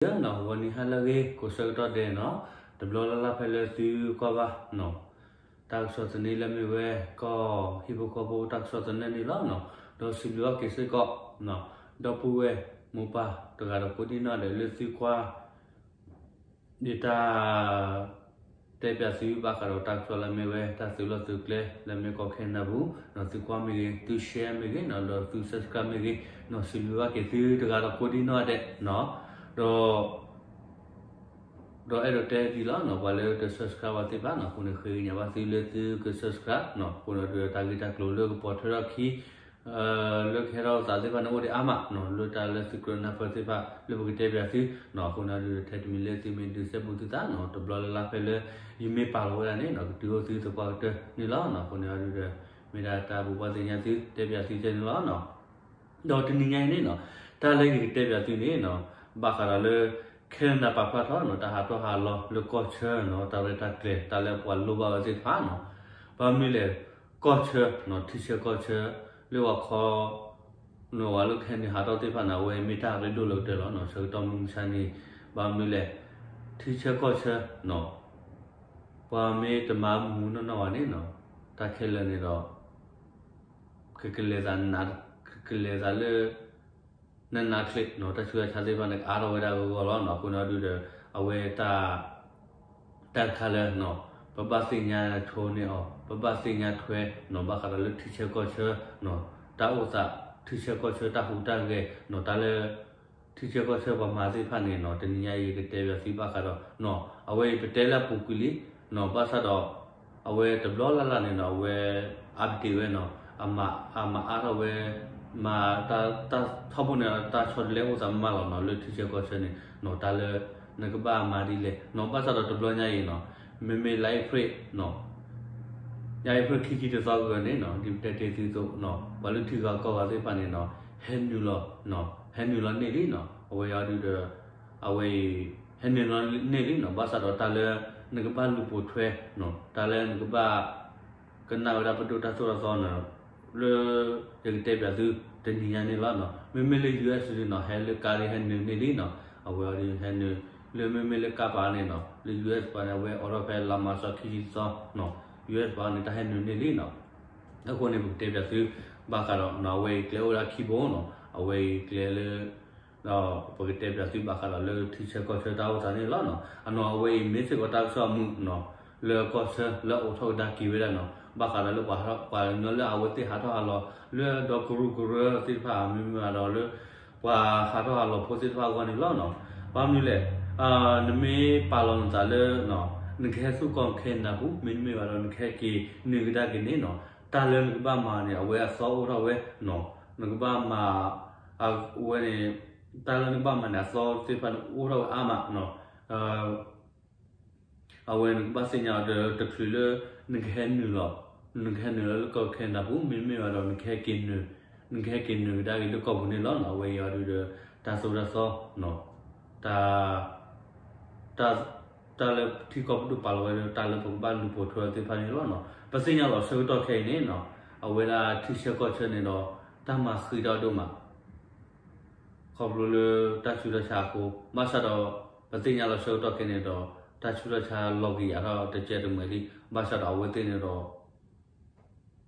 ဂီၤနံၤဟါလၢအဂ့ၤ ကိးဆၢကတီၢ်ဒဲးနီၤ, တဘျီလၢ်လၢ်ဖဲလၢသုကွၢ်ဘၣ်နီၤ, တၢ်ကစီၣ်သန့လၢမ့ၢ်ဝဲ ကီၢ်ဟံၣ်ဖိဃီဖိတၢ်ကစီၣ်သန့န့ၣ်လီၤနီၤ, ဒီးစံးဘျုးဘၣ်က့ၤစ့ၢ်ကီး ဒီပုၢ်ဝဲၢ်မိၢ်ပၢ်တဂၤဒီးကိးဒံၣ်နီၣ်ဒဲးလၢသုကွၢ် ဒ်တၢ် တဲပၠးသုဘၣ်ဃးဒီးတၢ်ကစီၣ်လၢမ့ၢ်ဝဲ တၢ်သုးလီၢ်သုးကျဲ လၢမ့ၢ်ကီၢ်ခဲနဒၤပူၤနီၤ, သုကွၢ်မ့ၢ်ဂ့ၤ, သု share မ့ၢ်ဂ့ၤနီၤ, ဒီးသု subscribe မ့ၢ်ဂ့ၤနီၤ, စံးဘျုးဘၣ်က့ၤသုတဂၤဒီးကိးဒံၣ်နီၣ်ဒဲးနီၤ, ဒီး ဒီးအဲၣ်ဒိးတဲဒ်လီၤနီၤ, ပှၤလၢတ subscribe ဘၣ်သ့ၣ်တဖၣ်နီၤ, အဃိန့ၣ် ဃ့ကညးဘၣ်သုလၢသုက subscribe နီၤ, အဃိန့ၣ်ဒီးတၢ်ဂ့ၢ်တၢ်ကျိၤလၢကပိာ်ထွဲထီၣ်ခံ လၢကဟဲထီၣ်သးသ့ၣ်တဖၣ်န့ၣ် အိၣ်ဒံးအါမးနီၤ, လၢတၢ်လၢသုကြၢးနၢ်ပၢၢ်သ့ၣ်တဖၣ်လၢပကတဲပၠးသုနီၤ, အဃိန့ၣ်ဒီးထဲတမံၤလၢသုမ့ၢ်ဒုးစဲဘူးသုသးနီၤ, တဘျီလၢ်လၢ်ဖဲလၢယမ့ၢ်ပာ်လီၤဝဲဒၣ်န့ၣ်နီၤ, ကတုၤအိၣ်သုသပှၢ်ကတၢၢ်န့ၣ်လီၤနီၤ, အဃိန့ၣ်ဒီး မ့ၢ်ဒၣ်တၢ်ဘိးဘၣ်သ့ၣ်ညါသု တဲပၠးသုကဲန့ၣ်လီၤနီၤ. ဒီးတနံၤညါအံၤန့ၣ်နီၤ, တၢ်လၢယကတဲပၠးသုန့ၣ်နီၤ, ဘၣ်ဃးဒီးလၢ ခဲနဒၤပာ်ဖျါထီၣ်နီၤ, တၢ်ဟးထီၣ်ဟးလီၤလၢကီၢ်ဆၢနီၤ, တၢ်ရဲၣ်တၢ်ကျဲၤ တၢ်လၢပှၤလိၣ်ဘၣ်ဝဲသ့ၣ်တဖၣ်နီၤ, ဘၣ်မနုၤလဲၣ်, ကီၢ်ဆၢနီၤ, ထံဆၢကီၢ်ဆၢ လၢပှၤခီ နီၤ ပှၤလၢကဟဲနုာ်ဟးထီၣ်သ့ၣ်တဖၣ်န့ၣ် အဝဲမ့ၢ်တၢ်ရ့ဒိၣ်လၢကတၢၢ်လီၤနီၤ, ဆၢကတီၢ်မုၢ်မဆါန့ၣ်, ဘၣ်မနုၤလဲၣ်, ထံဆၢကီၢ်ဆၢနီၤ, ပှၤမ့ၢ်တမၤမူးမူးနီၢ်နီၢ်ဘၣ်န့ၣ်နီၤ, တၢ်ခဲလၢာ်န့ၣ်ဒီး ကကလဲၤသးနး, ကကလဲၤသးလၢ နးနးချ့နီၤ, တၢ်ဆူးတၢ်ဆါသ့ၣ်တဖၣ်န့ၣ် ကအါထီၣ်ဝဲဒၣ်ဂီၤဂီၤလီၤနီၤ, အဃိန့ၣ်ဒုးဒီး အဝဲတၢ် တၢ်တခါလၢနီၤ, ပဘၣ်သ့ၣ်ညါဆိန့ၢ်အီၤ, ပဘၣ်သ့ၣ်ညါထွဲနီၤ, ဘၣ်ဃးဒီးလၢထံဆၢကီၢ်ဆၢနီၤ, တၢ်အိၣ်သး ထံဆၢကီၢ်ဆၢတၢ်ဟူးတၢ်ဂဲၤနီၤ, တၢ်လၢ ထံဆၢကီၢ်ဆၢပှၤမၤသ့ၣ်တဖၣ်န့ၣ်နီၤ, တနံၤညါအံၤယကတဲပၠးသုဘၣ်ဃးဒီးနီၤ, အဝဲအံၤပတဲလၢအပူၤကွံာ်လံနီၤ, ဘၣ်ဆၣ်ဒီး အဝဲတဘျီလၢ်လၢ်န့ၣ်နီၤ, အဝဲ update ဝဲနီၤ, အမၤ အမၤအါထီၣ်ဝဲ မၤတၢ် တၢ်ထီဘိန့ၣ် တၢ်ဆီတလဲအိၣ်သးမးလီၤနီၤ, လၢထံဆၢကီၢ်ဆၢန့ၣ်နီၤ, တၢ်လၢ နကဘၣ်မၤဒ်လဲၣ်နီၤ, ဘၣ်ဆၣ်ဒီးတဘျီညါအံၤနီၤ, မ့မ့ၢ်လါအ့ဖြ့ၣ်နီၤ, လါအ့ဖြ့ၣ်ခံဆံတသီဂီၤန့ၣ်နီၤ, ဒ်ပတဲတ့ၢ်သုသိးနီၤ, ပှၤလၢထံဂၤကီၢ်ဂၤသ့ၣ်တဖၣ်န့ၣ်နီၤ, ဟဲနုာ်လီၤနီၤ, ဟဲနုာ်လီၤန့ၢ်လံနီၤ, အဝဲအံၤဒုးဒီး အဝဲအံၤ ဟဲနုာ်လီၤန့ၢ်လံနီၤ, ဘၣ်ဆၣ်ဒီးတၢ်လၢ နကဘၣ်လူၤပိာ်ထွဲနီၤ, တၢ်လၢနကဘၣ် ကနၣ်ဝဲဒၣ်ပဒိၣ်တၢ်သိၣ်တၢ်သီန့ၣ် လၢ ယကတဲပၠးသု တနံၤညါန့ၣ်လီၤနီၤ, မ့မ့ၢ်လၢ ယူၢ်အ့ၣ် န့ၣ်နီၤ, ဟဲလၢကါဒီးဟဲနုာ်န့ၢ်လံနီၤ, အဝဲအံၤဒုးဟဲနုာ် လၢမ့မ့ၢ်လၢကါပၤန့ၣ်နီၤ, လၢ ယူၢ်အ့ၣ် ပၤန့ၣ် အဝဲအိးထီၣ်ဖဲလါမးရှးခံဆံသီနီၤ, ယူၢ်အ့ၣ် ပၤန့ၣ် တၢ်ဟဲနုာ်န့ၢ်လံနီၤ, အဃိန့ၣ် ပကတဲပၠးသု ဘၣ်ဃးဒီးနီၤ, အဝဲအံၤကျဲအိၣ်ဝဲဒၣ်ခံဘိနီၤ, အဝဲအံၤကျဲလၢ ဒီးပကတဲပၠးသုဘၣ်ဃးဒီးလၢထံဆၢကီၢ်ဆၢတၢ်အိၣ်သးန့ၣ်လီၤနီၤ, အနီၤ အဝဲအံၤမ့ၢ်စ့ၢ်ကီးတၢ်ကစီၣ်အမုာ်နီၤ, လၢကီၢ်ဆၢလၢအအိးထီၣ်ကဒါက့ၤဝဲဒၣ်နီၤ, ဘၣ်ဃးဒီးလၢပှၤ ပှၤကညီလၢအဝဲသ့ၣ်ဟးထီၣ်ဟးလီၤ လၢဒီကရူၢ်ကရၢသ့ၣ်တဖၣ် မ့မ့ၢ်ဘၣ်ဒီးလၢ ပှၤဟးထီၣ်ဟးလီၤဖိသ့ၣ်တဖၣ်အဂီၢ်န့ၣ်လီၤနီၤ, ဘၣ်မနုၤလဲၣ်, နမ့ၢ်ပာ်လီၤနသးလၢ နကဟဲဆူကီၢ်ခဲနဒၤပူၤ မ့တမ့ၢ်ဘၣ်ဒီး နကဟဲက့ၤနုာ်ကဒါက့ၤန့ၣ်နီၤ, တၢ်လၢနကဘၣ်မၤန့ၣ် အဝဲအသီအိၣ်ထီၣ်ဝဲနီၤ, နကဘၣ်မၤ အဝဲန့ၣ် တၢ်လၢနကဘၣ်မၤန့ၣ် အသီသ့ၣ်တဖၣ်န့ၣ် အိၣ်ထီၣ်ဝဲအါမးနီၤ, အဝဲနကဘၣ်သ့ၣ်ညါအီၤဒီးတချုးလၢ နကဟဲနုာ်လီၤ, နကဟဲနုာ်လီၤလၢကီၢ်ခဲနဒၤပူၤ မ့တမ့ၢ်ဘၣ်ဒီး နကဟဲက့ၤနုာ်, နကဟဲက့ၤနုာ်ကဒါက့ၤလၢကီၢ်ပူၤန့ၣ်လီၤနီၤ, အဝဲအံၤအီၤဒုးဒီး တၢ်သိၣ်တၢ်သီနီၤ, တၢ် တၢ် တၢ်လၢထံကီၢ်ပဒိၣ်ပာ်လီၤဝဲဒီး တၢ်လၢပကဘၣ်လူၤပိာ်ထွဲအီၤသ့ၣ်တဖၣ်န့ၣ်လီၤနီၤ, ပသ့ၣ်ညါလီၤဆၢကတီၢ်ခဲအံၤန့ၣ်နီၤ, အဝဲဒၣ်ထံဆၢကီၢ်ဆၢန့ၣ်ဒီး တၢ်မၤဃံးထီၣ်ဒိၣ်မး ခီဖျိလၢတၢ်ဆူးတၢ်ဆါအဃိ, ဘၣ်ဆၣ်ဒီး ပသ့ၣ်ညါလီၤဆၢကတီၢ်ခဲအံၤန့ၣ်ဒီး တၢ်ဆူးတၢ်ဆါလီၤက့ၤယၤထီၣ်တစဲးတမှဲၤလံ, ဘၣ်ဆၣ်ဒီးအဝဲသ့ၣ်န့ၣ်ဒီး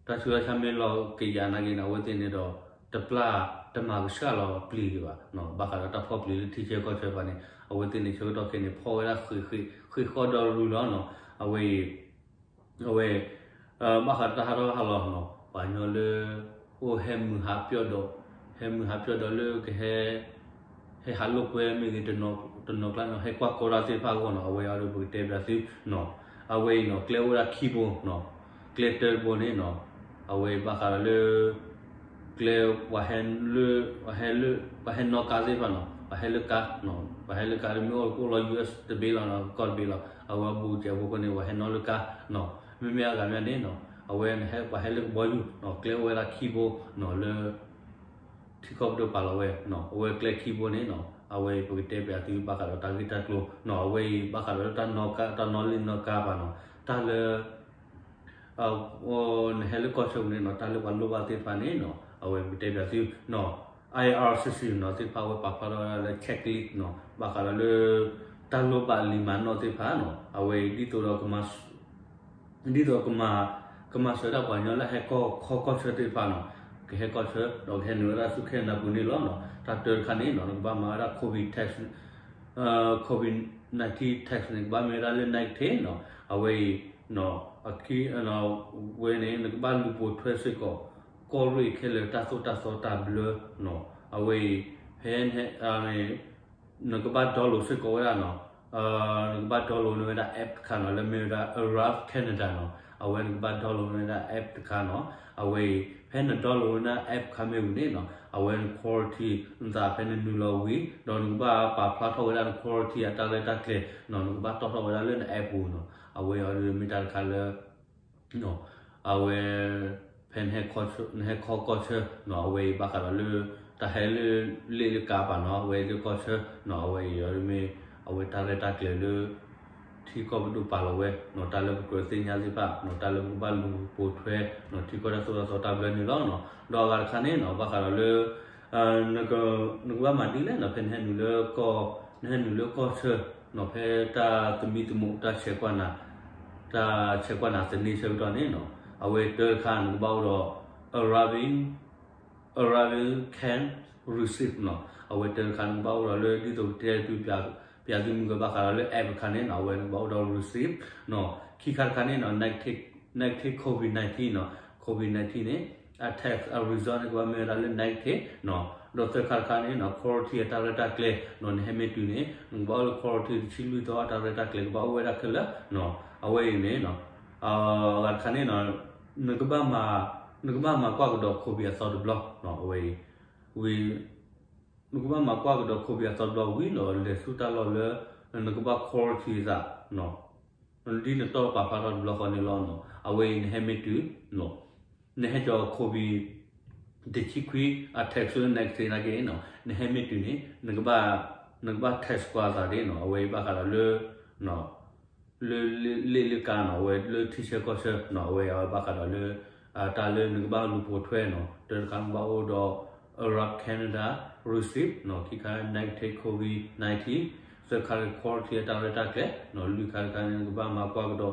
တၢ်ဆူးတၢ်ဆါမ့ၢ်လီၤက့ၤယၤနာ်က့န့ၣ် အဝဲသ့ၣ်န့ၣ်ဒီး တပျၢ်တမၤကဆှၣ်လီၤပျံၤဒံးဘၣ်, ဘၣ်ဃးဒီးတၢ်ဖီၣ်ပျံၤလၢထံဆၢကီၢ်ဆၢတဖၣ်န့ၣ် အဝဲသ့ၣ်န့ၣ် ဆၢကတီၢ်ခဲအံၤန့ၣ် ဖီၣ်ဝဲဒၣ်ဃ့ၢ်ဃ့ၢ်ဃ့ၢ်ဃီဒီရူလီၤနီၤ, အဝဲအံၤ အဝဲ ဘၣ်ဃးဒီးတၢ်ဟးထီၣ်ဟးလီၤနီၤ, ပှၤကညီလၢ အိၣ်ဟဲမုၢ်ဟးပျီၢ်ဒီး ဟဲမုၢ်ဟးပျီၢ်ဒီးလၢကဟဲ ဟဲဟးလိာ်ကွဲမ့ၢ်ဂ့ၤ တနီၤကျါနီၤ ဟဲကွၢ်ကီတၢ်သ့ၣ်တဖၣ်အဂီၢ်နီၤ, အဝဲအံၤဒီးပကတဲပၠးသုနီၤ, အဝဲအံၤနီၤ ကျဲအိၣ်ဝဲဒၣ်ခံဘိနီၤ, ကျဲတၢတဘိန့ၣ်နီၤ, အဝဲအံၤဘၣ်ဃးဒီးလၢ ကျဲ ပှၤဟဲလၢ ပှၤဟဲလၢ ပှၤဟဲနီၣ်ကါသ့ၣ်တဖၣ်နီၤ, ပှၤဟဲလၢကါနီၤ, ပှၤဟဲလၢကါ မ့ၢ်အိၣ်ကအိၣ်လီၤ ယူၢ်အ့ၣ် တဘ့ၣ်လီၤနီၤ, ကီၢ်တဘ့ၣ်လီၤ, အဝဲအဘူးကဲးဖိဃိန့ၣ် ပှၤဟဲနီၣ်လၢကါနီၤ, မ့မ့ၢ်အဂၤမ့ၢ်န့ၣ်နီၤ, အဝဲပှၤဟဲလၢကဘီယူၤနီၤ, ကျဲအိၣ်ဝဲဒၣ်ခံဘိနီၤလၢ ထံကီၢ်ပဒိၣ်ပာ်လီၤဝဲနီၤ, အဝဲကျဲခံဘိန့ၣ်နီၤ, အဝဲအံၤပကတဲပၠးသုဘၣ်ဃးဒီးတၢ်ဂ့ၢ်တၢ်ကျိၤနီၤ, အဝဲအံၤဘၣ်ဃးဒီးလၢတၢ်နီၣ်ကါ တၢ်နီၣ်လ့ၣ်နီၣ်ကါဘၣ်နီၤ, တၢ်လၢ နဟဲလၢကီၢ်ဆၢပူၤန့ၣ်နီၤ, တၢ်လၢပှၤလိၣ်ဘၣ်သ့ၣ်တဖၣ်န့ၣ်နီၤ, အဝဲပကတဲပၠးသုနီၤ, IRCC နီၤ သ့ၣ်တဖၣ် အဝဲပာ်ဖျါထီၣ်ဝဲဒၣ်လၢ checklist နီၤ ဘၣ်ဃးဒီးလၢ တၢ်လိၣ်ဘၣ်လံာ်မၤနီၣ်သ့ၣ်တဖၣ်နီၤ အဝဲအံၤ ဒ်သိးဒီး ဒ်သိးကမၤ ကမၤစၢၤဒၣ်ပှၤကညီလၢဟဲကီၢ်ခီကီၢ်ဆၢသ့ၣ်တဖၣ်နီၤ ကဟဲကီၢ်ဆၢ ဒီးကဟဲနုာ်ဝဲဒၣ်ဆူ Canada ပူၤန့ၣ်လီၤနီၤ. တၢ်တၢတခါန့ၣ်နီၤ နကဘၣ်မၤဝဲဒၣ် COVID test, COVID nineteen test န့ၣ် ကဘၣ်မ့ၢ်ဝဲဒၣ်လၢ negative နီၤ အဝဲအံၤ အခံ ဝဲန့ၣ် နကဘၣ်လူၤပိာ်ထွဲစ့ၢ်ကီး ကီၢ်ရ့ၣ်ခဲလၢာ်တၢ်သိၣ်တၢ်သီတၢ်ဘျၢနီၤ အဝဲအံၤ ဖဲ နကဘၣ် download စ့ၢ်ကီးဝဲဒၣ်နီၤ, နကဘၣ် download န့ၢ်ဝဲဒၣ် app တခါနီၤ လၢမ့ၢ်ဝဲဒၣ် Arrive Canada နီၤ, အဝဲနကဘၣ် download န့ၢ်ဝဲဒၣ် app တခါနီၤ, အဝဲအံၤ ဖဲန download ဝဲဒၣ် app တခါမ့ၢ်ဝံၤန့ၣ်နီၤ အဝဲန quarantine နသးဖဲနနုာ်လီၤဝံၤ ဒီးနကဘၣ်ပာ်ဖျါထီၣ်ဝဲဒၣ်န quarantine အတၢ်ရဲၣ်တၢ်ကျဲၤနီၤ နကဘၣ်တီၣ်ထီၣ်ဝဲဒၣ်လၢန app ပူၤနီၤ, အဝဲအံၤဒီးမ့ၢ်တၢ်တခါလၢ အဝဲ ဖဲနဟဲခီကီၢ်ဆၢနီၤ အဝဲအံၤဘၣ်ဃးဒီးလၢ တၢ်ဟဲလၢ လ့ၣ်လၢကါပၤနီၤ အဝဲလၢကီၢ်ဆၢနီၤ အဝဲအံၤဒီးမ့ၢ် အဝဲတၢ်ရဲၣ်တၢ်ကျဲၤလၢ ထံကီၢ်ပဒိၣ်ပာ်လီၤဝဲနီၤ တၢ်လၢပကြၢးသ့ၣ်ညါသ့ၣ်တဖၣ်နီၤ တၢ်လၢပကဘၣ်လူၤပိာ်ထွဲနီၤ ထံကီၢ်တၢ်သိၣ်တၢ်သီတၢ်ဘျၢန့ၣ်လီၤနီၤ. ဒီးအဂၤတခါန့ၣ်နီၤ ဘၣ်ဃးဒီးလၢ နကဘၣ်မၤဒ်လဲၣ်နီၤ ဖဲနဟဲနုာ်လၢကီၢ် နဟဲနုာ်လၢကီၢ်ဆၢနီၤ ဖဲတၢ်သမံသမိးတၢ်ဆဲးကွၢ်နၤ တၢ်ဆဲးကွၢ်နၤသန့ဆၢကတီၢ်န့ၣ်နီၤ အဝဲတၢတခါနကဘၣ်အိၣ်ဒီး arriving, arriving can receipt နီၤ အဝဲတၢတခါနကဘၣ်အိၣ်ဒီးလၢ ဒ်သိးကတဲသု ပျးသုမုၢ်ကဘၣ်ဃးဒီးလၢ app တခါန့ၣ်နီၤ အဝဲနကဘၣ်အိၣ်ဒီး receipt နီၤ ခံခါတခါန့ၣ်နီၤ negative, negative COVID nineteen နီၤ COVID nineteen န့ၣ် အ test အ result န့ၣ် ကဘၣ်မ့ၢ်ဝဲဒၣ်လၢ negative နီၤ ဒီးသၢခါတခါန့ၣ်နီၤ quarantine အတၢ်ရဲၣ်တၢ်ကျဲၤနီၤ နဟဲမ့ၢ်တုၤန့ၣ် နကဘၣ်အိၣ်လၢ quarantine တဆံလွံၢ်သီ အတၢ်ရဲၣ်တၢ်ကျဲၤကဘၣ်အိၣ်ဝဲဒၣ်ခဲလၢာ်နီၤ အဝဲအံၤန့ၣ်နီၤ အဂၤတခါန့ၣ်နီၤ နကဘၣ်မၤ နကဘၣ်မၤကွၢ်ကဒီး COVID အသီတဘျီနီၤ အဝဲအံၤ ဝံၤ နကဘၣ်မၤကွၢ်ကဒီး COVID အသီတဘျီဝံၤနီၤ လဲၤဆူတၢ်လီၢ်လၢ နကဘၣ် quarantine သးနီၤ ဒ်နတီၢ်ပာ်ဖျါထီၣ်တဘျီဃီန့ၣ်လီၤနီၤ အဝဲအံၤနဟဲမ့ၢ်တုၤ နဟဲကီၤ COVID တဆံခွံ အ test လၢ negative နာ်က့နီၤ နဟဲမ့ၢ်တုၤန့ၣ် နကဘၣ် နကဘၣ် test ကွၢ်သးဒ်နီၤ အဝဲအံၤဘၣ်ဃးဒီးလၢ လၢ လ့ၣ်လၢကါနီၤ အဝဲလၢထံဆၢကီၢ်ဆၢနီၤ အဝဲအံၤဘၣ်ဃးဒီးလၢ တၢ်လၢနကဘၣ်လူၤပိာ်ထွဲနီၤ တၢတခါနကဘၣ်အိၣ်ဒီး Arrive Canada receipt နီၤ ခံခါ negative COVID nineteen သၢခါ quarantine အတၢ်ရဲၣ်တၢ်ကျဲၤနီၤ လွံၢ်ခါတခါန့ၣ် နကဘၣ်မၤကွၢ်ကဒီး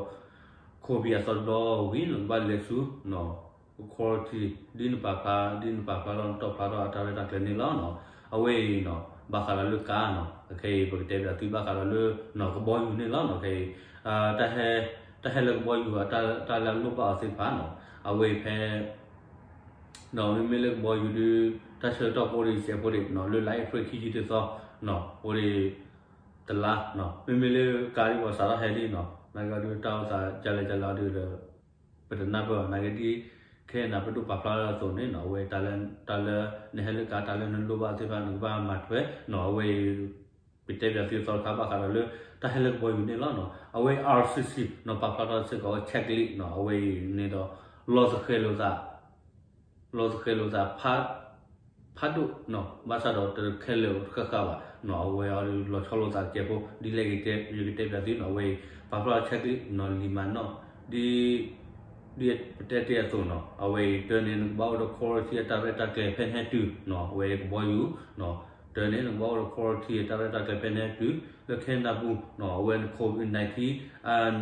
COVID အသီတဘျီဝံၤ နကဘၣ်လဲၤဆူနီၤ quarantine ဒ်နပာ်ဖျါ ဒ်နပာ်ဖျါထီၣ်နတီၢ်ဖျါထီၣ်အတၢ်ရဲၣ်တၢ်ကျဲၤန့ၣ်လီၤနီၤ အဝဲအံၤနီၤ ဘၣ်ဃးဒီးလၢကါနီၤ အခဲအံၤ ပကတဲပၠးသုဘၣ်ဃးဒီးလၢ နီၤ ကဘီယူၤန့ၣ်လီၤနီၤ ခဲအံၤ တၢ်ဟဲ တၢ်ဟဲလၢကဘီယူၤ တၢ်လၢအလိၣ်ဘၣ်အီၤသ့ၣ်တဖၣ်နီၤ အဝဲအံၤဖဲ ဒီးမ့မ့ၢ်လၢကဘီယူၤဒုး တၢ်ဆၢကတီၢ်ကအိၣ်ဒံးစဲးဖိဒံးနီၤ လၢလါအ့ဖြ့ၣ်ခံဆံတသီနီၤ အိၣ်ဒံး တလါနီၤ မ့မ့ၢ်လၢကါဒ်ပှၤစးထီၣ်ဟဲလံနီၤ နာ်က့ဒုးတၢ်အိၣ်သးကလဲၣ်ကလဲၣ်အီၤဒုးဒီး ပတနၢ်ပၢၢ်ဘၣ် နာ်က့ဒ် ခဲအံၤနၤပဒိၣ်ပာ်ဖျါထီၣ်အသိးန့ၣ်နီၤ အဝဲတၢ်လၢ တၢ်လၢ နဟဲလၢကါတၢ်လၢနလိၣ်ဘၣ်သ့ၣ်တဖၣ် နကဘၣ်မၤထွဲနီၤ အဝဲအံၤ ပတဲပၠးသုသီတခါဘၣ်ဃးဒီးလၢ တၢ်ဟဲလၢကဘီယူၤန့ၣ်လီၤနီၤ အဝဲ RCC နီၤ ပာ်ဖျါထီၣ်စ့ၢ်ကီး checklist နီၤ အဝဲအံၤန့ၣ်ဒီး လီၤသဃဲၤလိာ်သး လီၤသဃဲၤလိာ်သး ဖးဒိၣ်နီၤ ဘၣ်ဆၣ်ဒီးတခဲလၢာ်တဃၣ်ဃၣ်ဘၣ်နီၤ အဝဲအံၤလီၤဆီလိာ်သးကဲဖိ ဒ်လဲၣ်ဂ့ၤတဲ ယကတဲပၠးသုနီၤ အဝဲအံၤ ပာ်ဖျါထီၣ် checklist နီၤ လံာ်မၤနီၣ် ဒ် ဒ်ပတဲတ့ၢ်အသိးနီၤ အဝဲအံၤ တၢန့ၣ် နကဘၣ်အိၣ်ဒီး quarantine အတၢ်ရဲၣ်တၢ်ကျဲၤဖဲနဟဲတုၤနီၤ အဝဲအံၤကဘီယူၤနီၤ တၢန့ၣ် နကဘၣ်အိၣ်ဒီး quarantine အတၢ်ရဲၣ်တၢ်ကျဲၤဖဲနဟဲတုၤ လၢ Canada ပူၤနီၤ အဝဲ COVID nineteen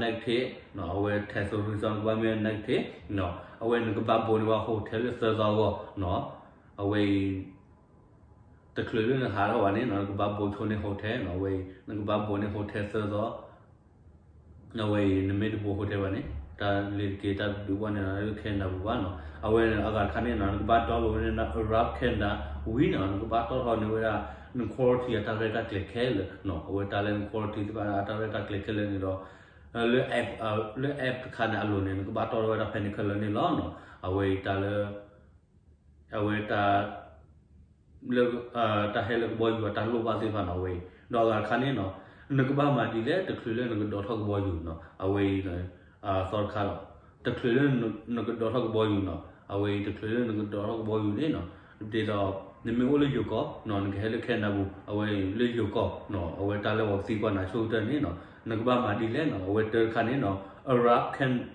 negative နီၤ အဝဲ test result နကဘၣ်မ့ၢ် negative နီၤ အဝဲနကဘၣ်ဘိးန့ၢ်ဝဲ hotel လၢသၢသီအဂီၢ်နီၤ အဝဲအံၤ တချုးလၢနဟးထီၣ်ဘၣ်န့ၣ်နီၤ နကဘၣ်ဘိးဆိန့ၢ် hotel နီၤ အဝဲအံၤ နကဘၣ်ဘိးန့ၢ် hotel သၢသီ အဝဲအံၤ နမ့ၢ်တဘိး hotel ဘၣ်န့ၣ် တၢ်လ့ၤတက့ၤတၢ်ဒုးဘၣ်န့ၣ်နီၤ လၢ Canada ပူၤဘၣ်နီၤ အဝဲအဂၤတခါန့ၣ်နီၤ နကဘၣ် download ဝဲန့ၣ် Arrive Canada ဝံၤနီၤ နကဘၣ်တီၣ်ထီၣ်န့ၢ်ဝဲဒၣ် န quarantine အတၢ်ရဲၣ်တၢ်ကျဲၤခဲလၢာ်နီၤ အဝဲတၢ်လၢန quarantine သ့ၣ်တဖၣ်အတၢ်ရဲၣ်တၢ်ကျဲၤခဲလၢာ်န့ၣ်ဒီး လၢ app လၢ app တခါန့ၣ်အလိၤန့ၣ် နကဘၣ်တီၣ်ထီၣ်ဝဲဒၣ်ဖဲန့ၣ်ခဲလၢာ်န့ၣ်လီၤနီၤ အဝဲအံၤတၢ်လၢ အဝဲတၢ် လၢ တၢ်ဟဲလၢကဘီယူၤအတၢ်လိၣ်ဘၣ်သ့ၣ်တဖၣ်နီၤ အဝဲအံၤ ဒီးအဂၤတခါန့ၣ်နီၤ နကဘၣ်မၤဒ်လဲၣ် တချုးလၢနကဒိးထီၣ်ကဘီယူၤနီၤ အဝဲအံၤ သီတခါဒီး တချုးလၢနကဒိးထီၣ်ကဘီယူၤနီၤ အဝဲအံၤ တချုးလၢနကဒိးထီၣ်ကဘီယူၤန့ၣ်နီၤ ဒ်သိး နမ့ၢ်အိၣ်လၢယိၤကီၢ်နီၤ နကဟဲလၢ Canada ပူၤ အဝဲအံၤလၢယိၤကီၢ်နီၤ အဝဲတၢ်လၢပှၤကသံကွၢ်နၤဆိကတၢၢ်န့ၣ်နီၤ နကဘၣ်မၤဒ်လဲၣ်နီၤ အဝဲတၢတခါန့ၣ်နီၤ Arrive Can-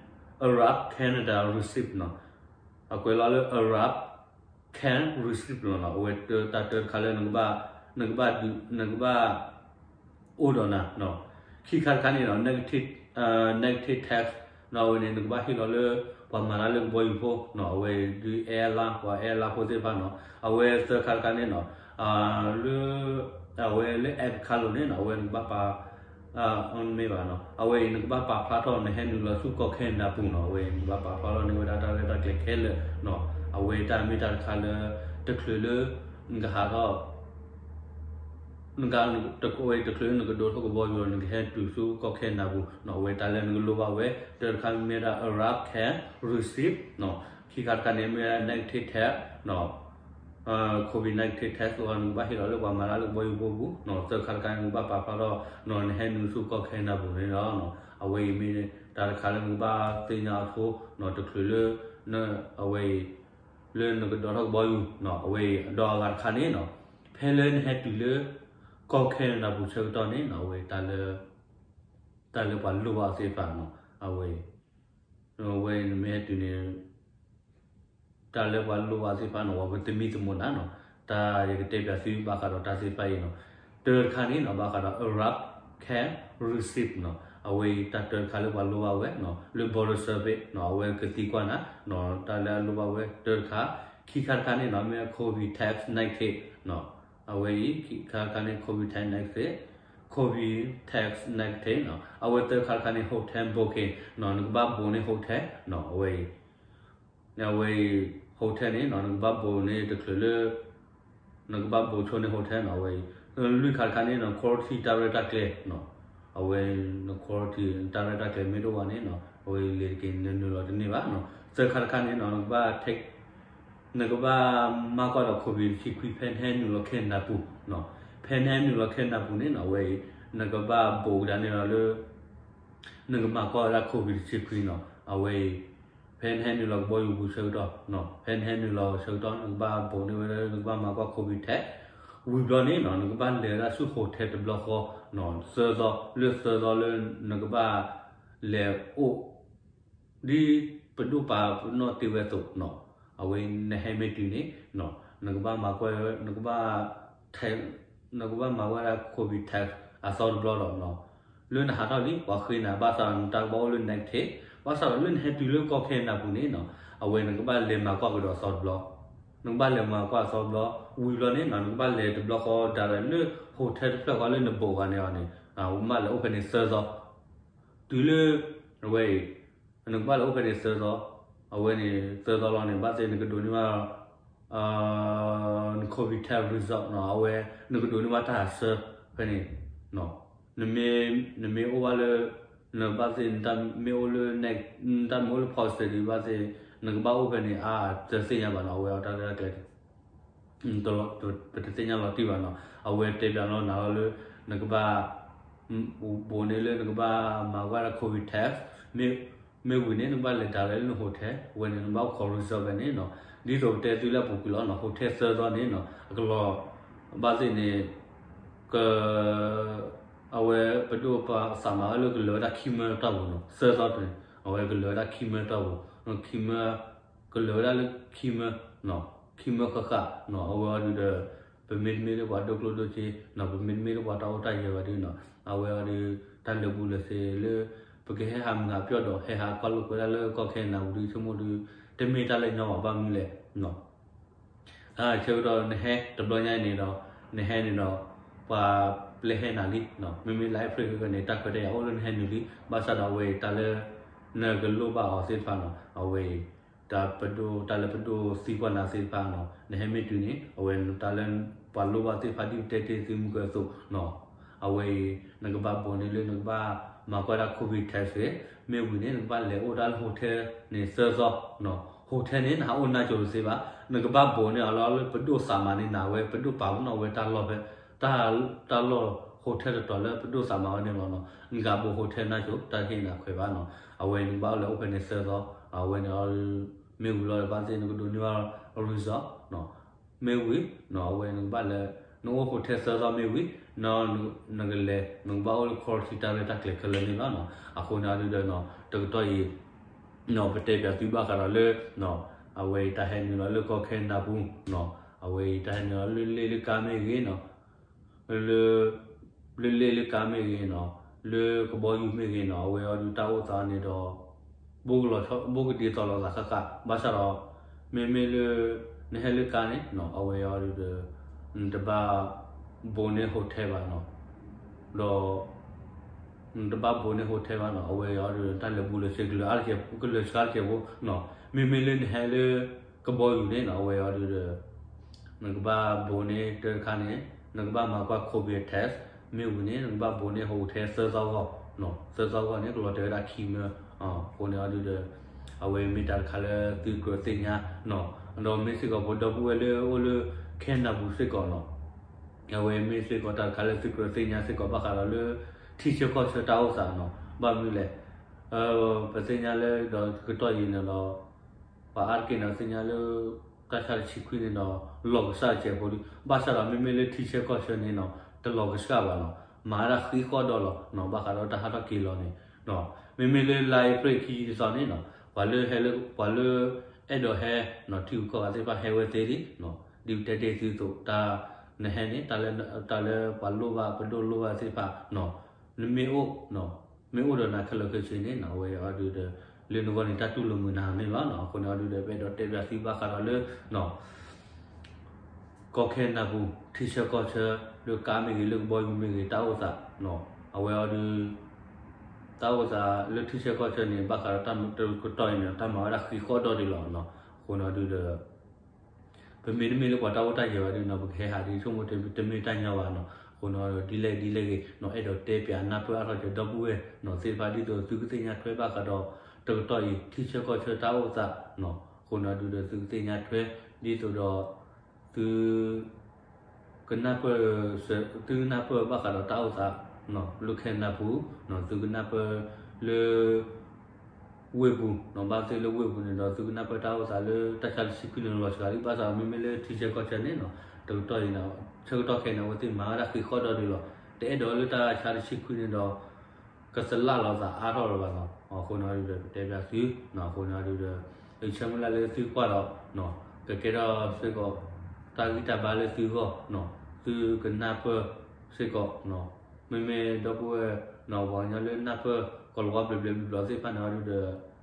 Arrive Canada receipt နီၤ အကွဲးလီၤလၢ Arrive receipt လီၤနီၤ. အဝဲတၢ်တၢတခါလၢ နကဘၣ်ဒုး နကဘၣ် အိၣ်ဒီးနၤနီၤ. ခံခါတခါန့ၣ်နီၤ negative test နီၤ. အဝဲန့ၣ် နကဘၣ်ဟ့ၣ်လီၤလၢ ပှၤမၤတၢ်လၢကဘီယူၤဖိနီၤ. အဝဲဒုး airline ပှၤ airline ဖိသ့ၣ်တဖၣ်နီၤ. အဝဲသၢခါတခါန့ၣ်နီၤ လၢ အဝဲလၢ app တခါလီၤန့ၣ်နီၤ အဝဲနကဘၣ်ပာ် မ့ၢ်ဘၣ်နီၤ. အဝဲအံၤ နကဘၣ်ပာ်ဖျါထီၣ် နဟဲနုာ်လီၤဆူကီၢ်ခဲနဒၤပူၤနီၤ. အဝဲအံၤ နကဘၣ်ပာ်ဖျါထီၣ်န့ၢ်ဝဲဒၣ်တၢ်ရဲၣ်တၢ်ကျဲၤခဲလၢာ်နီၤ. အဝဲတၢ်မ့ၢ်တၢ်တခါလၢ တချုးလၢ နကဟးထီၣ် နက တချုးလၢနကဒိးထီၣ်ကဘီယူၤဒီး နကဟဲတုၤဆူကီၢ်ခဲနဒၤပူၤနီၤ. အဝဲတၢ်လၢနကလိၣ်ဘၣ်ဝဲ တၢတခါမ့ၢ်ဝဲဒၣ် arrival receipt နီၤ. ခံခါတခါန့ၣ်မ့ၢ်ဝဲဒၣ် negative test နီၤ COVID negative test လီၤ နကဘၣ်ဟ့ၣ်လီၤလၢပှၤမၤတၢ်လၢကဘီယူၤဖိပူၤနီၤ. သၢခါတခါန့ၣ် နကဘၣ်ပာ်ဖျါထီၣ်နီၤ နဟဲနုာ်ဆူကီၢ်ခဲနဒၤပူၤန့ၣ်လီၤ. အဝဲအံၤမ့ၢ်တၢ်တခါလၢနကဘၣ်သ့ၣ်ညါအီၤဆိနီၤ တချုးလၢ အဝဲအံၤ လၢနကဒိးထီၣ်ကဘီယူၤနီၤ. အဝဲအံၤ ဒီးအဂၤတခါန့ၣ်နီၤ ဖဲလၢနဟဲတုၤလၢ ကီၢ်ခဲနဒၤပူၤဆၢကတီၢ်န့ၣ်နီၤ အဝဲတၢ်လၢ တၢ်လၢပှၤလိၣ်ဘၣ်အီၤသ့ၣ်တဖၣ်နီၤ အဝဲ အဝဲနမ့ၢ်ဟဲတုၤန့ၣ် တၢ်လၢပှၤလိၣ်ဘၣ်သ့ၣ်တဖၣ်နီၤ ပှၤကသမံသမိးနၤနီၤ. တၢ်ယကတဲပၠးသုဘၣ်ဃးဒီးတၢ်သ့ၣ်တဖၣ်အံၤနီၤ တၢတခါန့ၣ်နီၤ ဘၣ်ဃးဒီး arrival receipt နီၤ. အဝဲအံၤတၢ်တၢတခါလၢပှၤလိၣ်ဘၣ်ဝဲနီၤ လၢ border service နီၤ အဝဲကသံကွၢ်နၤနီၤ တၢ်လၢအလိၣ်ဘၣ်ဝဲတၢတခါ. ခံခါတခါန့ၣ်နီၤ မ့ၢ် COVID test negative နီၤ. အဝဲအံၤ ခံခါတခါန့ၣ် COVID test negative COVID test negative နီၤ. အဝဲသၢခါတခါန့ၣ် hotel booking နီၤ နကဘၣ် book န့ၢ် hotel နီၤ အဝဲအံၤ အဝဲအံၤ hotel န့ၣ်နီၤ နကဘၣ် book န့ၢ်တချုးလၢ နကဘၣ် book ဆိန့ၢ် hotel နီၤ အဝဲအံၤ လွံၢ်ခါတခါန့ၣ်နီၤ quarantine တၢ်ရဲၣ်တၢ်ကျဲၤနီၤ အဝဲ န quarantine တၢ်ရဲၣ်တၢ်ကျဲၤမ့ၢ်တအိၣ်ဘၣ်န့ၣ်နီၤ အဝဲအံၤလဲၤတက့ၤနနုာ်လီၤတန့ၢ်ဘၣ်နီၤ. သၢခါတခါန့ၣ်နီၤ နကဘၣ် take နကဘၣ်မၤကွၢ်ဒီး COVID တဆံခွံ ဖဲနဟဲနုာ်လီၤခဲနဒၤပူၤနီၤ. ဖဲနဟဲနုာ်လီၤခဲနဒၤပူၤန့ၣ်နီၤ အဝဲအံၤ နကဘၣ် book ကဒါန့ၣ်ဒီးလၢ နကမၤကွၢ်ဝဲဒၣ် COVID တဆံခွံနီၤ အဝဲအံၤ ဖဲနဟဲနုာ်လီၤကဘီယူၤပူၤဆၢကတီၢ်နီၤ ဖဲနဟဲနုာ်လီၤဆၢကတီၢ် နကဘၣ် book န့ၢ်ဝဲဒၣ်လၢနကဘၣ်မၤကွၢ် COVID test ဝံၤဘျီန့ၣ်နီၤ နကဘၣ်လဲၤဝဲဒၣ်ဆူ hotel တဘျီဃီနီၤ သၢသီ လၢသၢသီလၢနကဘၣ်လဲၤအိၣ် ဒ်ပဒိၣ်ပာ်ပနီၣ်တ့ၢ်ဝဲအသိးနီၤ အဝဲနဟဲမ့ၢ်တုၤန့ၣ်နီၤ နကဘၣ်မၤကွၢ် နကဘၣ် နကဘၣ်မၤကွၢ်ဝဲဒၣ် COVID test အသီတဘျီဒီးနီၤ လၢနဟးထီၣ်လံ ပှၤဃ့နၤ ဘၣ်ဆၣ်ဒီးနတၢ်ကဘၣ်အိၣ်လၢ negative ဘၣ်ဆၣ်ဒီးလၢနဟဲတုၤလၢကီၢ်ခဲနဒၤပူၤန့ၣ်နီၤ အဝဲနကဘၣ်လဲၤမၤကွၢ်ကဒီးအသီတဘျီ နကဘၣ်လဲၤမၤကွၢ်အသီတဘျီ ဝံၤဘျီန့ၣ်နီၤ နကဘၣ်လဲၤတဘျီဃီ direct လၢ hotel တဖျၢၣ်ဃီလၢန book ဂၤန့ၣ်အီၤန့ၣ် နကဘၣ်လဲၤအိၣ်ဖဲန့ၣ်သၢသီ တုၤလၢ အဝဲအံၤ နကဘၣ်လဲၤအိၣ်ဖဲန့ၣ်သၢသီ အဝဲန့ၣ်သၢသီလီၤန့ၣ် ဘၣ်သ့ၣ်နကဒိးန့ၢ်ဘၣ် န COVID test result နီၤ အဝဲ နကဒိးန့ၢ်ဘၣ်တၢ်ဆၢဖဲန့ၣ် နမ့ၢ် နမ့ၢ်အိၣ်ဘၣ်လၢ နဘၣ်သ့ၣ် နတၢ်မ့ၢ်အိၣ်လၢ နတၢ်မ့ၢ်အိၣ်လၢ positive ဘၣ်သ့ၣ် နကဘၣ်အိၣ်ဖဲန့ၣ် အါ တသ့ၣ်ညါဘၣ်နီၤ အဝဲအတၢ်ရဲၣ်တၢ်ကျဲၤ ပတသ့ၣ်ညါလီၤတံၢ်ဘၣ်နီၤ အဝဲတဲပၠးလီၤနၤလီၤလၢ နကဘၣ် ဘိးန့ၣ်လၢနကဘၣ်မၤကွၢ်ဒၣ် COVID test မ့ၢ်ဝံၤန့ၣ် နကဘၣ်လဲၤ direct လၢန hotel ဝဲန့ၣ် နဘၣ်အိၣ်ခိး result ဖဲန့ၣ်နီၤ ဒ်သိးပတဲသုလၢအပူၤကွံာ်လီၤနီၤ hotel သၢသီန့ၣ်နီၤ အကလီၤ ဘၣ်သ့ၣ်န့ၣ် က အဝဲပဒိၣ်ပှၤသးမၤဝဲလၢကလၢာ်ဝဲဒၣ်ခံမၢတၢ်ပူၤနီၤ သၢသီတန့ၣ် အဝဲကလၢာ်ဝဲဒၣ်ခံမၢတၢ်ပူၤ ခံမၢ ကလၢာ်ဝဲဒၣ်လၢခံမၢ ခံမၢဃၣ်ဃၣ်နီၤ အဝဲအီၤဒုးဒီး ပမ့တမ့ၢ်လၢပှၤဒိၣ်ကျိၣ်ဒိၣ်စ့နီၤ ပမ့တမ့ၢ်လၢပှၤတၢ်အိၣ်တၢ်ယၢၤဘၣ်ဒုးနီၤ အဝဲအီၤဒုး တၢ်လၢာ်ဘူၣ်လၢာ်စ့လၢ ပကဟဲဟးမုၢ်ဟးပျီၣ်ဒီး ဟဲဟးကွၢ်လိာ်ကွဲဒၣ်လၢကီၢ်ခဲနဒၤပူၤဒုး ဆိကမိၣ်ဒုး တမ့ၢ်တၢ်လၢညီဘၣ် ဘၣ်မနုၤလဲၣ်နီၤ ဆၢကတီၢ်နဟဲတဘျီညါအံၤန့ၣ်ဒီး နဟဲန့ၣ်ဒီး ပှၤပျဲဟဲနၤလံနီၤ မ့မ့ၢ်လၢ Africa န့ၣ် တၢ်ခွဲးတၢ်ယာ်အိၣ်လၢနဟဲနုာ်လံ ဘၣ်ဆၣ်ဒီးအဝဲအံၤတၢ်လၢ နကလိၣ်ဘၣ်အီၤသ့ၣ်တဖၣ်နီၤ အဝဲအံၤ တၢ်ပဒိၣ် တၢ်လၢပဒိၣ်သံကွၢ်နၤသ့ၣ်တဖၣ်နီၤ နဟဲမ့ၢ်တုၤန့ၣ် အဝဲတၢ်လၢ ပှၤလိၣ်ဘၣ်သ့ၣ်တဖၣ်ဒ်ပတဲတ့ၢ်သုမုၢ်ကၢၤအသိးနီၤ အဝဲအံၤ နကဘၣ်ဘိးန့ၢ်လၢနကဘၣ်မၤကွၢ်ဒၣ် COVID test မ့ၢ်ဝံၤန့ၣ် နကဘၣ်လဲၤအိၣ်ဒၣ်လၢ hotel န့ၣ်သၢသီနီၤ hotel န့ၣ် နဟးအိၣ်နါစိၤတသ့ဘၣ် နကဘၣ်ဘိးန့ၢ်အီၤလီၤလၢပဒိၣ်သးမၤန့ၢ်နၤဝဲ ပဒိၣ်ပာ်ပနီၣ်ဝဲတၢ်လီၢ်ဖဲ တၢ် တၢ်လီၢ် hotel တတီၤလၢပဒိၣ်သးမၤဝဲန့ၣ်လီၤနီၤ နကဘိး hotel နါစိၤ တၢ်ဟ့ၣ်နၤခွဲးဘၣ်နီၤ အဝဲနကဘၣ်အိၣ်လဲၤအိၣ်ဖဲန့ၣ်သၢသီ အဝဲန့ၣ် မ့ၢ်ဝံၤလီၤဘၣ်သ့ၣ်နကဒိးန့ၢ်ဘၣ် result နီၤ မ့ၢ်ဝံၤနီၤ အဝဲနကဘၣ်လဲၤ နအိၣ် hotel သၢသီမ့ၢ်ဝံၤ နီၤ နကလဲၤ နကဘၣ်အိၣ်လၢ quarantine တၢ်ရဲၣ်တၢ်ကျဲၤခဲလၢာ်န့ၣ်လီၤနီၤ အဃိန့ၣ်ဒုးဒီးနီၤ တကတီၢ်အံၤ နီၤ ပတဲပၠးသုဘၣ်ဃးဒီးလၢ နီၤ အဝဲအံၤတၢ်ဟဲနုာ်လီၤလၢကီၢ်ခဲနဒၤပူၤနီၤ, အဝဲအံၤတၢ်ဟဲနုာ်လီၤလၢလ့ၣ်လၢကါမ့ၢ်ဂ့ၤနီၤ, လၢ လၢလ့ၣ်လၢကါမ့ၢ်ဂ့ၤနီၤ, လၢကဘီယူၤမ့ၢ်ဂ့ၤနီၤ, အဝဲအံၤဒုးတၢ်အိၣ်သးန့ၣ်ဒီး ဘိကလီၤဆီ ဘိကဒ်သိးလိာ်သးဃၣ်ဃၣ်, ဘၣ်ဆၣ်ဒီး မ့မ့ၢ်လၢ နဟဲလၢကါန့ၣ်နီၤ, အဝဲအံၤဒုးဒီး နတဘၣ် ဘိးန့ၢ် hotel ဘၣ်နီၤ, ဒီး နတဘၣ်ဘိးန့ၢ် hotel ဘၣ်နီၤ, အဝဲအံၤဒုးတၢ်လဲၤဘူးလဲၤဆ့ကလုာ်အါတက့ၢ် ကလုာ်ဆှါတက့ၢ်ဖိနီၤ, မ့မ့ၢ်လၢနဟဲလၢ ကဘီယူၤန့ၣ်နီၤ, အဝဲအံၤဒုးဒီး နကဘၣ်ဘိးန့ၢ်တၢ်တခါန့ၣ် နကဘၣ်မၤကွၢ် COVID test မ့ၢ်ဝံၤန့ၣ် နကဘၣ်ဘိးန့ၢ် hotel သၢသီဂီၢ်, သၢသီဂီၢ်န့ၣ် ကလီၤတဲာ်ဝဲဒၣ်ခံမၢ, အဃိန့ၣ်အံၤဒုးဒီး အဝဲမ့ၢ်တၢ်တခါလၢသုကြၢးသ့ၣ်ညါနီၤ, ဒီးမ့ၢ်စ့ၢ်ကီးပဒီပုၢ်ဝဲၢ်လၢအိၣ်လၢ ခဲနဒၤပူၤစ့ၢ်ကီးနီၤ, အဝဲမ့ၢ်စ့ၢ်ကီးတၢ်တခါလၢသုကြၢးသ့ၣ်ညါစ့ၢ်ကီးဘၣ်ဃးဒီးလၢ ထံဆၢကီၢ်ဆၢတၢ်အိၣ်သးနီၤ, ဘၣ်မနုၤလဲၣ်, ပသ့ၣ်ညါလၢဒီးကတီၢ်အံၤန့ၣ်ဒီး ပှၤအါတက့ၢ်န့ၣ်သ့ၣ်ညါလၢ တၢ်ဆါတဆံခွံန့ၣ်ဒီး လီၤကဆှၣ်တစဲးဖိဒီး ဘၣ်ဆၣ်ဒီးမ့မ့ၢ်လၢထံဆၢကီၢ်ဆၢန့ၣ်နီၤ တလီၤကဆှၣ်ဘၣ်နီၤ, မၤဝဲဒၣ်ဃံဃီဒီးလီၤနီၤ, ဘၣ်ဃးဒီးတၢ်ဟးထီၣ်က့ၤလီၤန့ၣ်, မ့မ့ၢ်လၢလါအ့ဖြ့ၣ်ခံဆံတသီန့ၣ်နီၤ ပှၤလၢဟဲလၢ ပှၤလၢ အဲၣ်ဒိးဟဲနီၤ ထံဂုၤကီၢ်ဂၤသ့ၣ်တဖၣ်ဟဲဝဲသ့လံနီၤ, ဒ်ပတဲတ့ၢ်သုအသိး တၢ် နဟဲန့ၣ် တၢ်လၢ တၢ်လၢပှၤလိၣ်ဘၣ် ပဒိၣ်လိၣ်ဘၣ်သ့ၣ်တဖၣ်နီၤ နမ့ၢ်အိၣ် မ့ၢ်အိၣ်ဒီးနၤခဲလၢာ်ခဲဆ့န့ၣ်နီၤ အဝဲအံၤဒုးဒီး လၢနဂီၢ်န့ၣ် တၢ်တူၢ်လိာ်မုာ်နၤန့ၣ်လီၤနီၤ. အဃိန့ၣ်အံၤဒုးဒီး ပအဲၣ်ဒိးတဲပၠးသုဘၣ်ဃးဒီးလၢ ကီၢ်ခဲနဒၤပူၤ ထံဆၢကီၢ်ဆၢ လၢကါမ့ၢ်ဂ့ၤ လၢကဘီယူၤမ့ၢ်ဂ့ၤ တၢ်အိၣ်သးနီၤ အဝဲအံၤဒုး တၢ်အိၣ်သးလၢထံဆၢကီၢ်ဆၢန့ၣ် ဘၣ်ဃးဒီးတၢ်ကတီၢ်အံၤန့ၣ် တၢ်မၤဝဲဒၣ်ဃံဃီဒီဒုးလီၤနီၤ. အဃိန့ၣ်အံၤဒုးဒီး ပမ့တမ့ၢ်လၢပှၤတၢ်အိၣ်တၢ်ယၢၤဘၣ်ဒုးနီၤ ပကဟဲဟးဒ်ဆိကမိၣ် တမ့ၢ်တၢ်ညီဘၣ်နီၤ. အဃိန့ၣ်အံၤဒ်လဲၣ်ဒ်လဲၣ်ဂ့ၤနီၤ အဲၣ်ဒိးတဲပၠးနၢ်ပၢၢ်အါထီၣ်က့ၤဒီပုၢ်ဝဲၢ်နီၤသ့ၣ်တဖၣ် ဒ်သိးသုကသ့ၣ်ညါထွဲဘၣ်ဃးဒီး တကတီၢ်အံၤ ထံဆၢကီၢ်ဆၢတၢ်အိၣ်သးနီၤ. အဃိန့ၣ်အံၤဒုးဒီး သုကသ့ၣ်ညါထွဲ ဒ်သိးဒီး သု ကနၢ်ပၢၢ် သုကနၢ်ပၢၢ်ဘၣ်ဃးဒီးတၢ်အိၣ်သး လၢခဲနဒၤပူၤ သုကနၢ်ပၢၢ်လၢ ဝ့ၢ်ပူၤနီၤ ဘၣ်သ့ၣ်လၢဝ့ၢ်ပူၤန့ၣ်ဒီး သုကနၢ်ပၢၢ်တၢ်အိၣ်သးလၢတၢ်ဆါတဆံခွံန့ၣ်လီၤစှၤလံ ဘၣ်ဆၣ်မ့မ့ၢ်လၢထံဆၢကီၢ်ဆၢန့ၣ်နီၤ တကတီၢ်အံၤ ဆၢကတီၢ်ခဲအံၤန့ၣ် အဝဲသ့ၣ်မၤဝဲဒၣ်ဃံဃီဒီဒုးလီၤ. တအဲၣ်ဒိးလၢတၢ်ဆါတဆံခွံန့ၣ်ဒီး ကသလၣ်လီၤသးအါထီၣ်လၢၤဘၣ်နီၤ. အဃိန့ၣ်အံၤဒုးဒီး ပတဲပၠးသုနီၤ အဃိန့ၣ်အံၤဒုးဒီး ယဆၢမုၢ်လၢ်လၢသုကွၢ်ဒီး ကကဲထီၣ်စ့ၢ်ကီး တၢ်ဂံၢ်တၢ်ဘါလၢသုဂီၢ်နီၤ သုကနၢ်ပၢၢ်စ့ၢ်ကီးနီၤ မ့မ့ၢ်ဒီပုၢ်ဝဲၢ်နီၤ ပှၤကညီလၢနၢ်ပၢၢ်ကီၤလၤဝါဘျီးဘျီးဘျီးဘျီးသ့ၣ်တဖၣ်န့ၣ်အံၤဒုးဒီး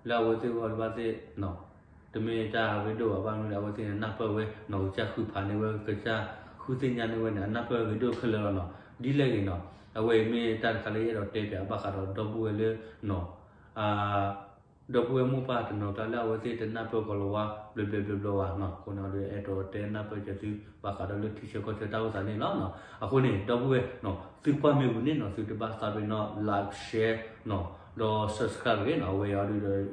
လၢအဝဲသ့ၣ်အဂီၢ်တဘၣ်သ့ၣ်နီၤ တမ့ၢ်တၢ်ရ့ဒိၣ်ဘၣ် ဘၣ်မနုၤလဲၣ် အဝဲသ့ၣ်န့ၣ် နၢ်ပၢၢ်ဝဲနီၤ ကစၢ်ဃုဖးန့ၢ်ဝဲ ကစၢ်ဃုသ့ၣ်ညါန့ၢ်ဝဲန့ၣ် အနၢ်ပၢၢ်ဂ့ၤဒိၣ်ခဲလၢာ်လီၤနီၤ. ဒ်လဲၣ်ဂ့ၤနီၤ အဝဲအံၤမ့ၢ်တၢ်တခါလၢယအဲၣ်ဒိးတဲပၠးဘၣ်ဃးဒီးဒီပုၢ်ဝဲၢ်လၢနီၤ ဒီပုၢ်ဝဲၢ်မိၢ်ပၢ်တနီၤကျါလၢအဝဲသ့ၣ်တနၢ်ပၢၢ်ကီၤလၤဝါဘျီးဘျီးဘျီးဘျီးဘၣ်နီၤ. အဃိန့ၣ်အံၤဒုး အဲၣ်ဒိးတဲနၢ်ပၢၢ်က့ၤသု ဘၣ်ဃးဒီးလၢထံဆၢကီၢ်ဆၢတၢ်အိၣ်သးန့ၣ်လီၤနီၤ. အဃိန့ၣ် ဒီပုၢ်ဝဲၢ်နီၤ သုကွၢ်မ့ၢ်ဝံၤန့ၣ်နီၤ သုတဘၣ်သးပ့ၤနီၣ် like share နီၤ ဒီး subscribe တဂ့ၤနီၤ. အဝဲအံၤဒုးဒီး တၢ်ဂ့ၢ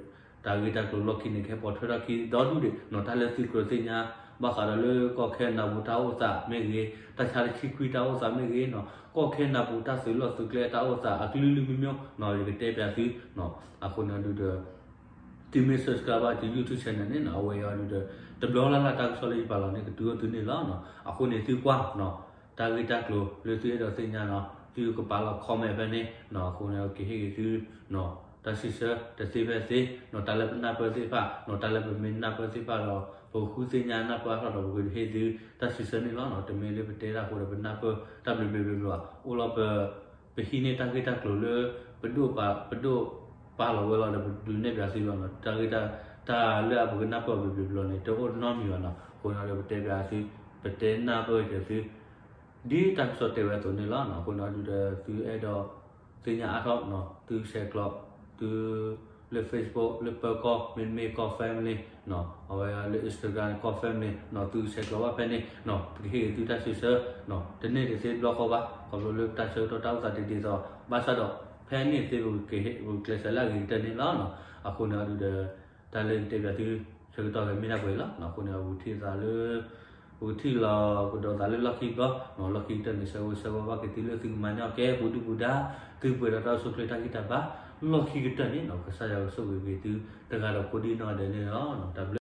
်တၢ်ကျိၤလီၢ်ခံန့ၣ် ကဟဲပိာ်ထွဲထီၣ်ခံဒီဒူၣ်ဒံးနီၤ တၢ်လၢသုကြၢးသ့ၣ်ညါ ဘၣ်ဃးဒီးလၢကီၢ်ခဲနဒၤပူၤတၢ်အိၣ်သးမ့ၢ်ဂ့ၤ တၢ်ဆါတဆံခွံတၢ်အိၣ်သးမ့ၢ်ဂ့ၤနီၤ ကီၢ်ခဲနဒၤပူၤတၢ်သုးလီၢ်သုးကျဲတၢ်အိၣ်သးအကလုာ်လုာ်မံမံနီၤ ယကတဲပၠးသုနီၤ. အဃိန့ၣ်အံၤဒုးဒီး သုမ့ၢ် subscribe ဘၣ်ဒီး YouTube channel န့ၣ်နီၤ အဝဲအံၤဒုးဒီး တဘျီလၢ်လၢ်တၢ်ကစီၣ်လၢယပာ်လီၤန့ၣ် ကတုၤအိၣ်သုန့ၣ်လီၤနီၤ. အဃိန့ၣ်သုကွၢ်နီၤ တၢ်ဂ့ၢ်တၢ်ကျိၤလၢသုအဲၣ်ဒိးသ့ၣ်ညါနီၤ သုကပာ်လီၤ comment ဖဲန့ၣ်နီၤ. အဃိန့ၣ်ကဟ့ၣ်ဂ့ၤသုနီၤ တၢ်စံးဆၢတသ့ဖဲသ့နီၤ တၢ်လၢပနၢ်ပၢၢ်သ့ၣ်တဖၣ်နီၤ တၢ်လၢပမ့ၢ်နၢ်ပၢၢ်သ့ၣ်တဖၣ်ဒီး ပဃုသ့ၣ်ညါနၢ်ပၢၢ်အါထီၣ်ဒီး ပကဟ့ၣ်သုတၢ်စံးဆၢန့ၣ်လီၤနီၤ. တမ့ၢ်လၢပတဲတၢ်အဃိဒီး ပနၢ်ပၢၢ်တၢ်ဘျီးဘျီးဘျီးဘျီး အိၣ်လီၤပ ပဟံးန့ၢ်တၢ်ဂ့ၢ်တၢ်ကျိၤလၢ ပဒိၣ်ပာ် ပဒိၣ်ပာ်လီၤဝဲလီၤဒီး ပဒုးနဲၣ်ပၠးသုလီၤနီၤ. တၢ်ဂ့ၢ်တၢ် တၢ်လၢအပကနၢ်ပၢၢ်ဘျီးဘျီးဘျီးန့ၣ် တအိၣ်နီတမံၤဘၣ်နီၤ. အဃိန့ၣ်ဒီး ပတဲပၠးသု ပတဲနၢ်ပၢၢ်က့ၤသု ဒ်တၢ်ကစီၣ်တဲဝဲအသိးန့ၣ်လီၤနီၤ. အဃိန့ၣ်ဒုးဒီး သုအဲၣ်ဒိးသ့ၣ်ညါအါထီၣ်နီၤ သုဆဲးကျိး သု လၢ Facebook လၢပၢၤကီၢ် မ့တမ့ၢ်ကီၢ် family နီၤ အဝဲလၢ Instagram ကီၢ် family နီၤ သုဆဲးကျိးဘၣ်ဖဲန့ၣ်နီၤ ပကဟ့ၣ်ဂ့ၤသုတၢ်စံးဆၢနီၤ တန့ၢ်တသ့တဘျီဃီဘၣ် ခီဖျိလၢပတၢ်ဆၢကတီၢ်တၢ်အိၣ်သးတဒ်သိး ဘၣ်ဆၣ်ဒီး ဖဲန့ၣ်သ့ပကဟ့ၣ် ပကကျဲးစၢးလၢအဂ့ၤကတၢၢ်န့ၣ်လီၤနီၤ. အဃိန့ၣ်အံၤဒုးဒီး တၢ်လၢယတဲပၠးသု ဆၢကတီၢ်ဂ့ၤမ့ၢ်ဒၣ်ပှဲၤလီၤနီၤ. အဃိန့ၣ် ပကထံၣ်သးလၢ ပကထံၣ်လီၤကဒီးသးလၢလီၢ်ခံဘျီနီၤ လီၢ်ခံကတၢၢ်န့ၣ် ဆၢဂ့ၤဆၢဝါဘၣ်က့ၤသုလၢသုကမၤန့ၢ်အီၣ်ကဲပူၤဒုၣ်ပူၤဒါ သုပှဲၤဒီးတၢ်အိၣ်ဆူၣ်အိၣ်ချ့တၢ်ဂံၢ်တၢ်ဘါ လီၢ်ခံကတၢၢ်န့ၣ်နီၤ ကစၢ်ယွၤကဆိၣ်ဂ့ၤက့ၤသု တဂၤဒီးကိးဒံနီၢ်ဂၤဒဲးန့ၣ်လီၤ. တၢ်ဘျုး